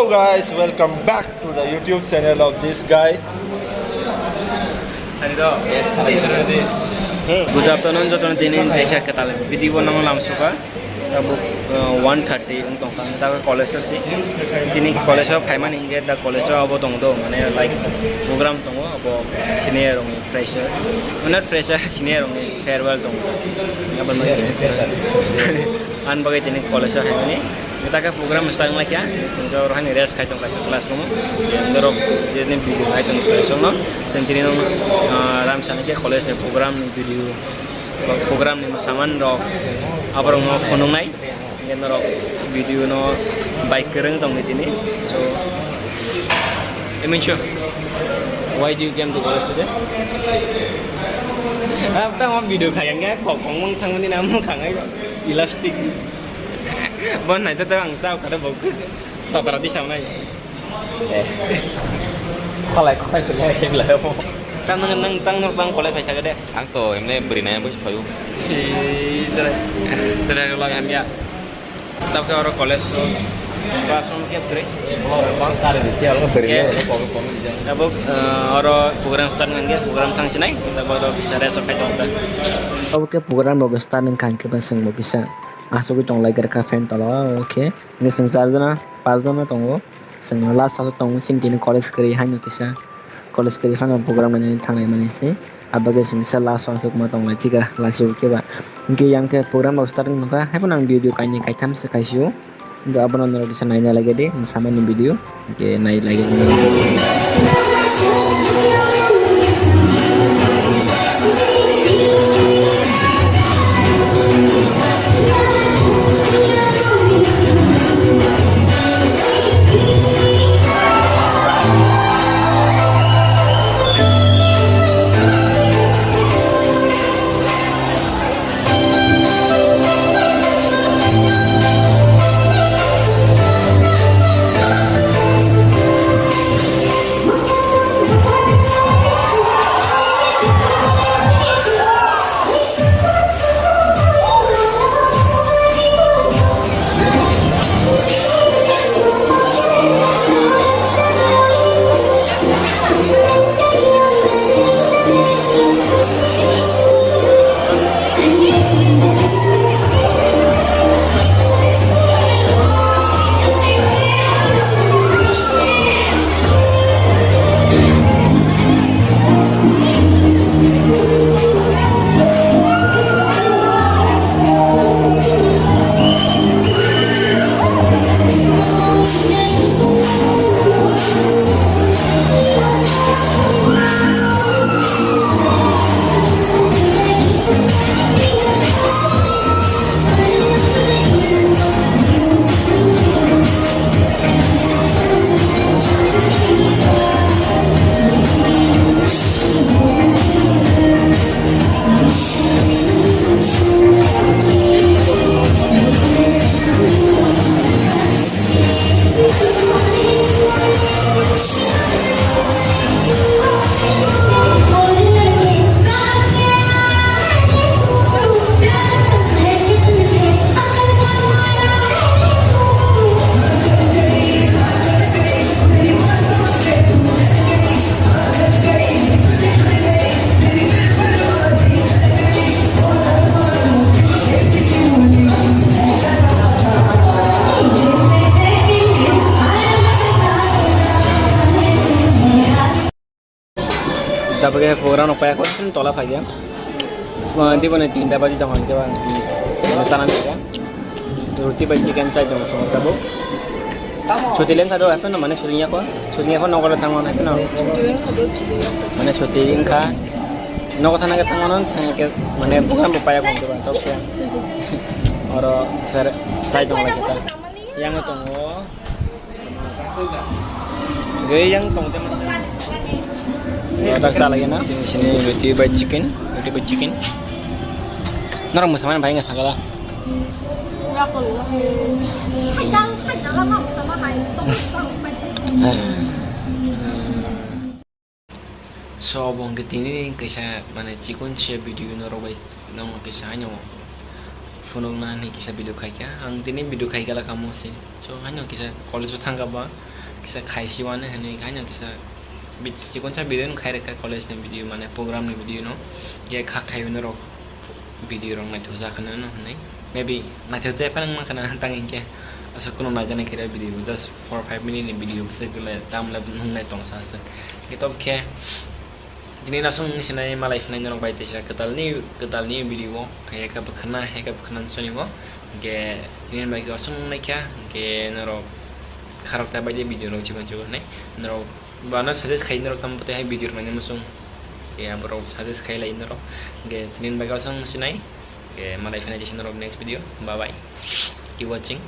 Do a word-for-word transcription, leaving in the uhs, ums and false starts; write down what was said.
Hello guys, welcome back to the YouTube channel of this guy. Good afternoon, jotono tini kaisa kwtal video no lamsuka. Tabuk, uh, one thirty wng tongkha, ang tabuk college o si. Tini college o phaimani hinkhe da college o abo tong do, mane, like, program tongo, abo senior rokni fresher, not fresher, senior rokni farewell tongo. Abo no, ani bagwi tini college o phaimani. Taka program start wnglaikha, sengkhe oro hani rest khai tongkha class room o. Norok jeni video hai tong session no, sengkhe no, ah, ram sana khe college ni program ni video, program ni saman rok, aborok no phunuknai, norok video no bai kwrwng tongni tini. So, Emin sure, why do you came to college today? Ah, tamo video khayang ya, kok kong mong thangmani na mung khangai elastic. Bon nai to ang chao khade bok. Totara di sao nai. Eh. Kholai kholai se lai khe lai mo. Tang nang nang tang nang tang college bai saga de. Ang to emne bwrwi nai bo se phaio. Hi sere. Sere lo hamya. Tabuk oro college o class room khe bwrwi. Bang tare di khe alo bwrwi. Tabuk, eh, oro program start nang khe program thang sinai. Tabuk oro bisa rest khai tong ta. Tabuk khe program bo start nang khan khe ba seng bo kisa. Asugwi tong lai kha fan tola o khe. Ngising charjana, pajana tongo. Chwng last o tongo, chini tini college kwrwi haino kisa. College kwrwi phano program nainani thanglai mani se. Abagwi chini se last o aswk ma tonglai thika, last o khe ba. Hinkhe yang khe program rok starting nokha, haiphano ang video kainwi kaitham se khaisio. Hinkhe abono norok kisa naina lagedi, samani video. Hinkhe nai lagedi. Tabuk khe program rok paiya kho, tola phaikhe. Tiboni tinta baji tong hwn khe ba, chana phaikhe. Roti bai chicken chai tong song tabuk. Chuti lengkha do, hapheno mane shooting ya kho. Shooting ya kho, nogo thang mano hapheno. Chuti lengkha do, chuti lengkha. Mane shooting wngkha. Nogo thang khe thang mano, thang khe mane program bo paiya kho ba, tok khe. Oro sir chai tong lai khe ta. Yang tongo. Gaya yang tong te mas. Water sa lagi na. Sini roti bai chicken, roti bai chicken. Norok musaman bai nggak sakala. So, obo hwnkhe tini kaisa, mane, chikon se video norok bai, norok kaisa haino phunukna hinwi kaisa video khaikha. Ang tini video khaikha kamo se. So, haino kaisa college o thangkha ba, kisa khai si wani hwnwi haino kisa bit-, chikonsa video no khai rwkha college ni video mane program ni video no. Ge kha khai norok video rok naithok jak hwnwi no hwnwi. Maybe naithok jai phano wngma khana tang hinkhe aswk kuno naijaknai khe video just four five minute ni video bwswk le tam le nungnai tongsa aswk. Ge tok khe tini nasung sinai malai phinai norok bai teisa kwtal ni, kwtal ni video o khe khe bwkhana he khe bwkhana soni bo. Ge tini bai aswk nai kha ge norok kharok ta bai de video rok chikon chikon nai norok bana suggest khai norok tam bote hai video rok nai musung. Ge aborok suggest khai lai norok ge tini bai aswk sinai ge malai phinai teisa norok next video. Bye bye, keep watching.